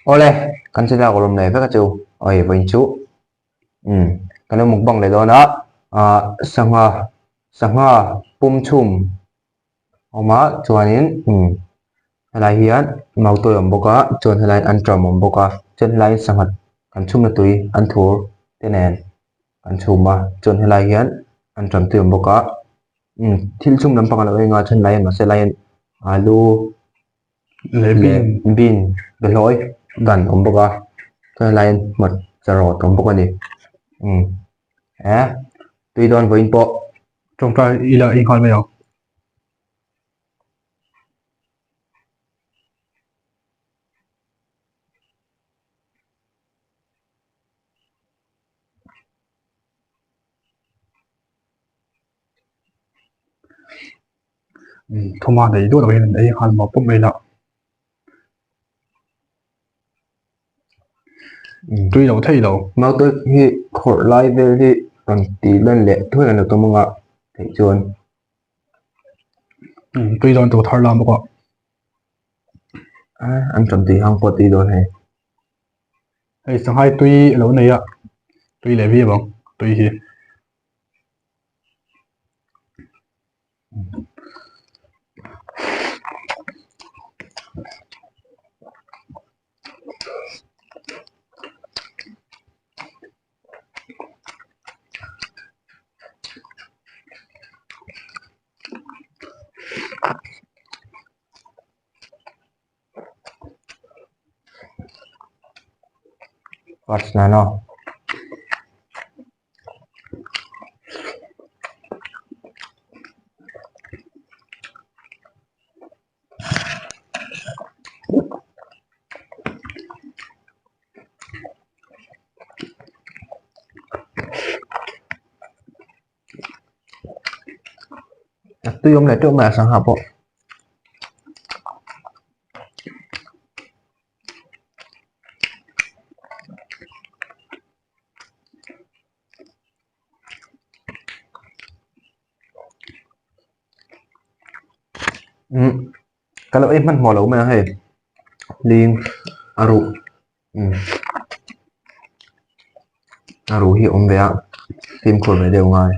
Awle, kan channel ka lawm leh vek a chu. Oi, vawiin chu umm kan lo mukbang leh dawn a, ah sangha sangha pum chhum awm a chuanin umm helai hian mautuai a awm bawk a chuan helai an ṭam a awm bawk a chuan helai sangha kan chhumna tui an thur te nen an chhum a chuan helai hian an ṭam tui a awm bawk a umm thil chhum lampang a lo eng a chuan helai hian mahse helai hian alu leh leh bean behlawi dan awm bawk a chuan helai hian hmarcha rawt a awm bawk a ni umm he tui dawn vawiin pawh tawngtai ila ei nghal mai ang. Thuma nei duah lo hian an ei nghal mawp mawp mai la. Tui lo thei lo. Naute hi khawrh lai vel hi rawn tih lan leh thuai an lo tum anga theih chuan. Tui dawn tur thar lam bawk a. An ṭawm tih hang pawh tui dawn hei. Hei sanghai tui a lo nei a, tui leh viau ang tui hi. First na no. A tui awm leh teuh mai a sangha pawh. Umm ka lo ei hmanhmawh lo mai a hei ling a ruh umm a ruh hi a awm ve a fimkhur ve deuh ngai.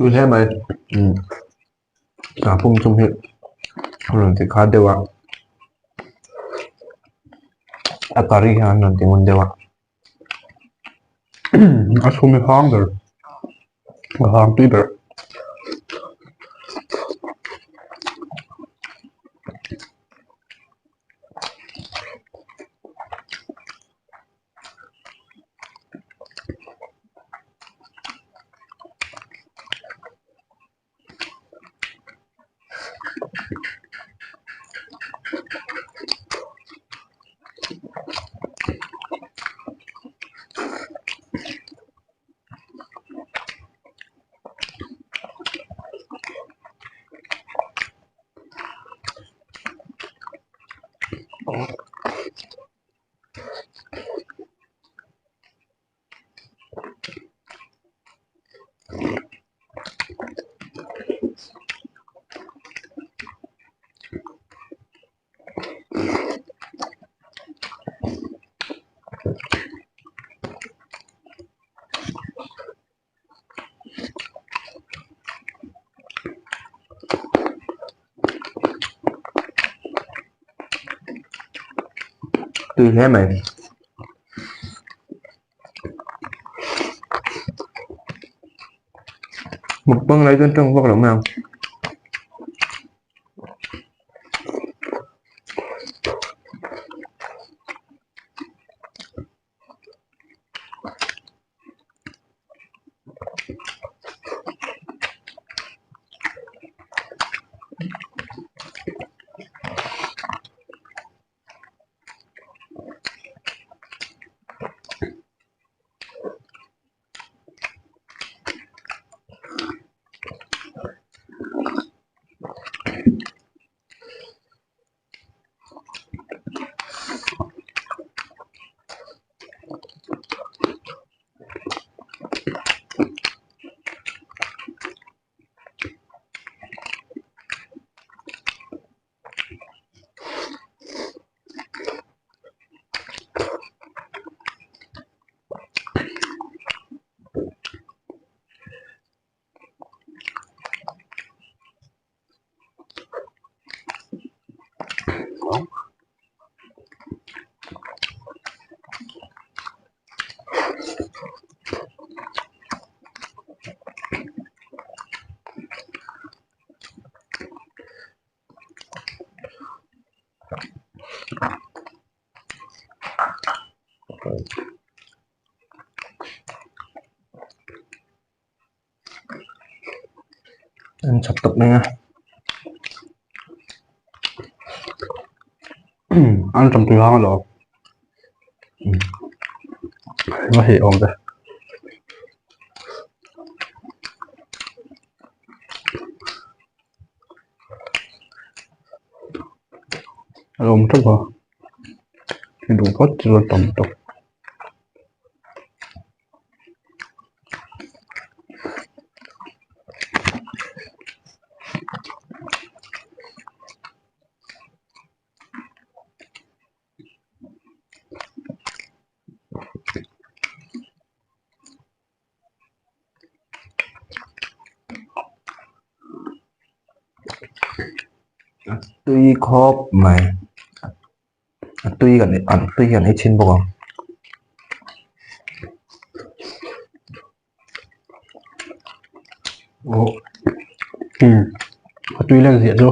Tui hle mai umm tah pum chung hi a rawn ti khat deuh a a curry hian an rawn ti ngun deuh a. A chhum hi hang ber a hang tui ber. Tui hle mai. Mukbang lai chuan tawng vak lo mai ang. An chak tawp mai a. An tam tui hang alawm. Va heh awm ve. A awm teuh a i duh phawt chu a tam tawp. A tui khawp mai a tui kan an tui hi an ei thin bawk ang. Aw umm a tui lan ziah chu.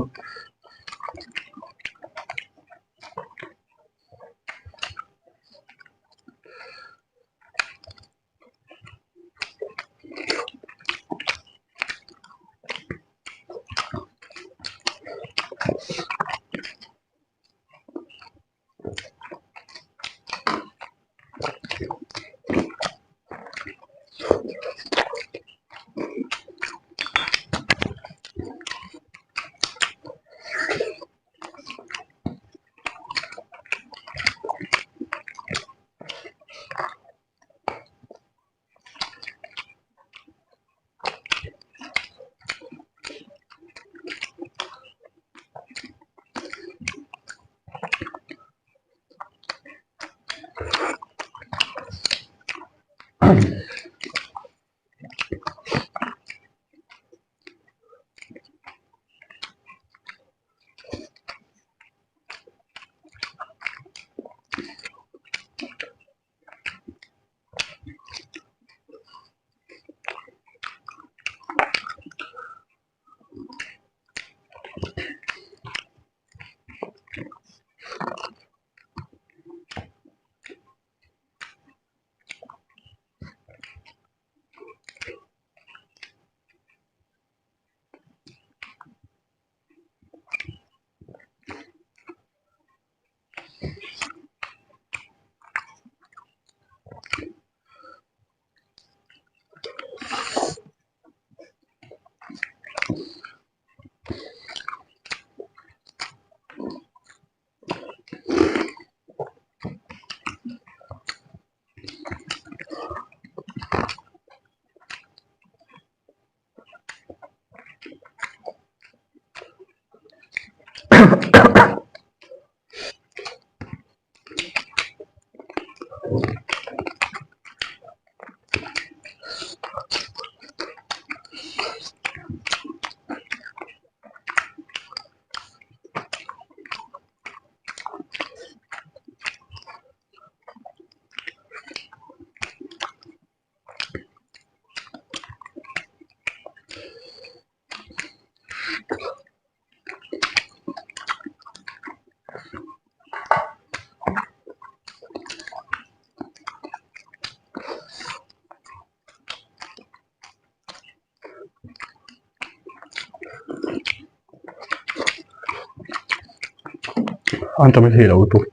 An tam thei lo lutuk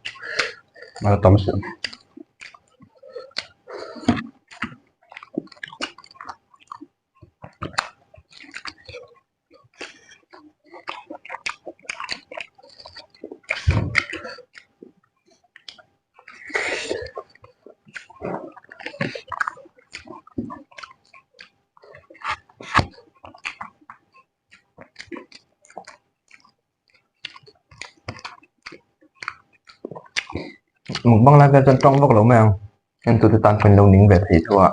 a la tam si ang. Mukbang lai vel chuan tawng vak lo mai ang en tute tan pawhin lo ning ve thei thu a.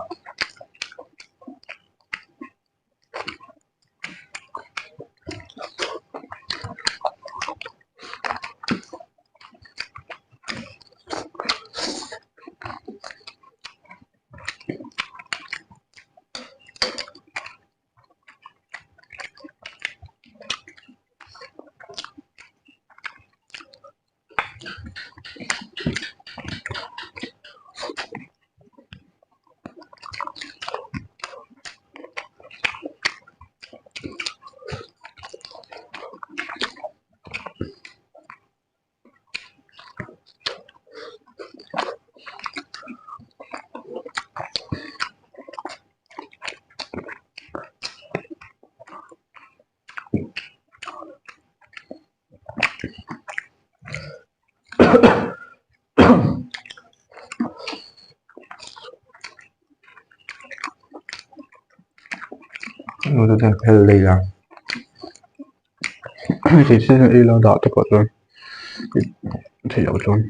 Nu te chuan phel lei la. Thei se ei lo dah te pawh chuan theih loh chuan.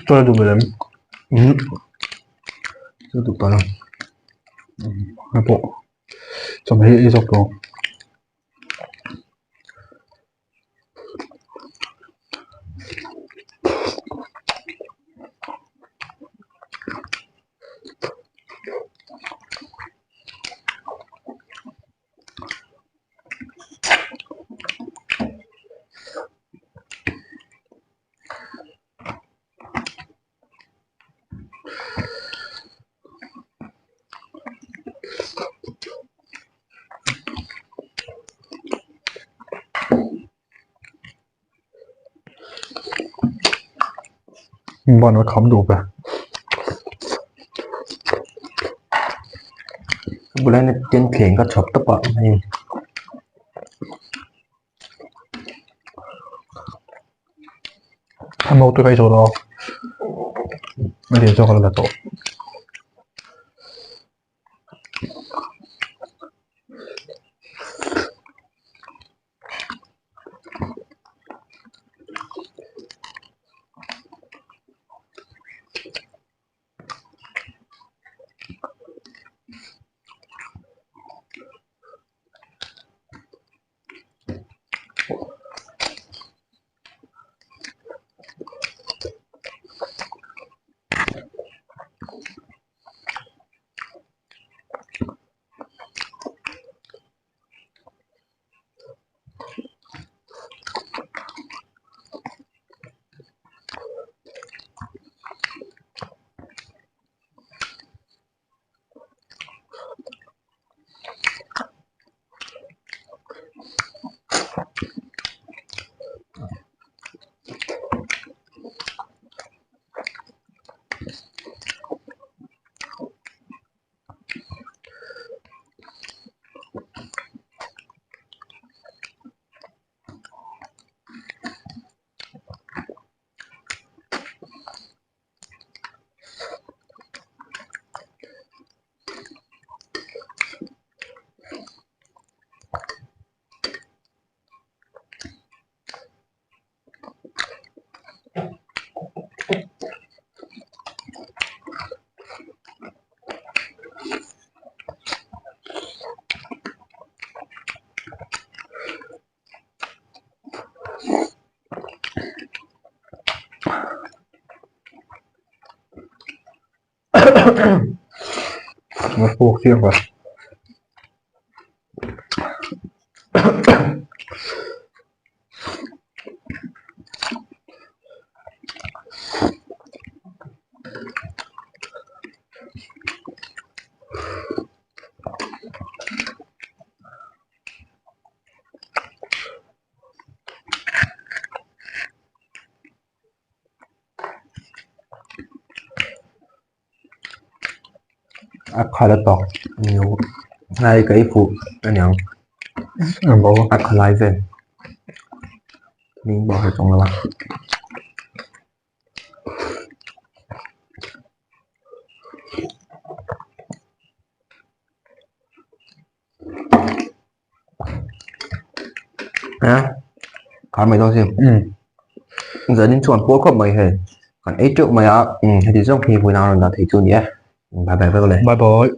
Chaw la duh ve lem. Chaw duh tawh lo. Hei pawh chawhmeh hi ei zawk tawh ang. Ban a kham duh ve. Bulah hian tin thleng ka chhawp tawp a hei. A mo te ka ei zawh lo a a lian zawk a la la tawh. A puk chiang ka. A kha la tawk ai ka ei fuh aniang a kha lai vel min bawk hi chawng lo a. A khar mai dawn sin zanin chuan pawl khawp mai hei kan ei teuh mai a heti zawng hi vawiin a rawn dah thei chu a ni e bye bye vek le bye bye.